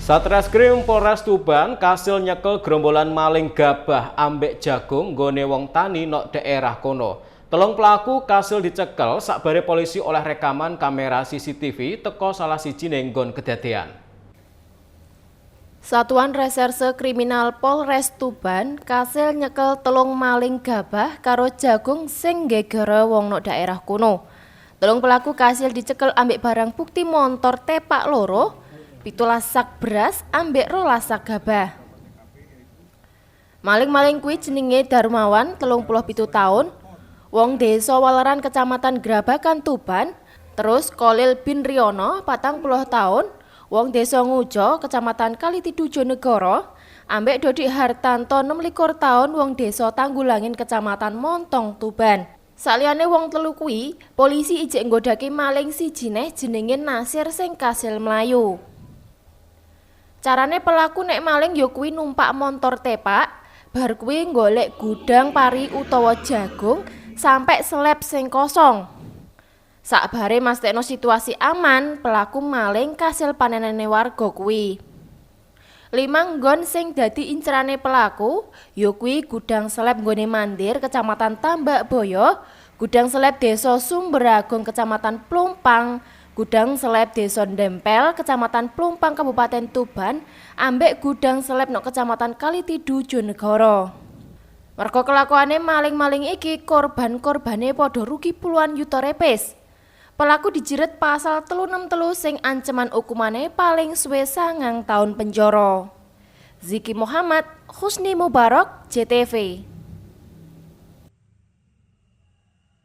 Satreskrim Polres Tuban kasil nyekel gerombolan maling gabah ambek jagung nggone wong tani nok daerah kono. Telung pelaku kasil dicekel sakbare polisi oleh rekaman kamera CCTV teko salah siji nggon kedadean. Satuan Reserse Kriminal Polres Tuban kasil nyekel telung maling gabah karo jagung sing nggegere wong nok daerah kono. Telung pelaku kasil dicekel ambek barang bukti montor tepak loro, 17 sak beras ambek 12 sak gabah. Maling-maling kuwi jenenge Darmawan, 37 tahun, wong desa Waleran, Kecamatan Grabagan, Tuban, terus Kolil bin Riono, 40 tahun, wong desa Ngujo, Kecamatan Kalitidu, Jonegoro, ambek Dodi Hartanto, 26 tahun, wong desa Tanggulangin, Kecamatan Montong, Tuban. Saliyane wong telu kuwi, polisi ijek nggodhake maling siji neh jenenge Nasir sing kasil mlayu. Carane pelaku nek maling ya kuwi numpak montor tepak, bar kuwi golek gudang pari utawa jagung sampai seleb sing kosong. Sakbare mastekno situasi aman, pelaku maling kasil panenane warga kuwi. Lima nggon sing dadi incerane pelaku ya kuwi gudang seleb nggone Mandir, Kecamatan Tambak Boyo, gudang seleb Desa Sumberagung, Kecamatan Plumpang, gudang seleb Desa Dempel, Kecamatan Plumpang, Kabupaten Tuban, ambek gudang seleb nok Kecamatan Kalitidu, Jonegoro. Mergo kelakuane maling-maling iki, korban-korbane padha rugi puluhan yuta repes. Pelaku dijiret pasal 363 sing ancaman hukumane paling suwe 9 tahun penjara. Ziki Muhammad, Husni Mubarok, JTV.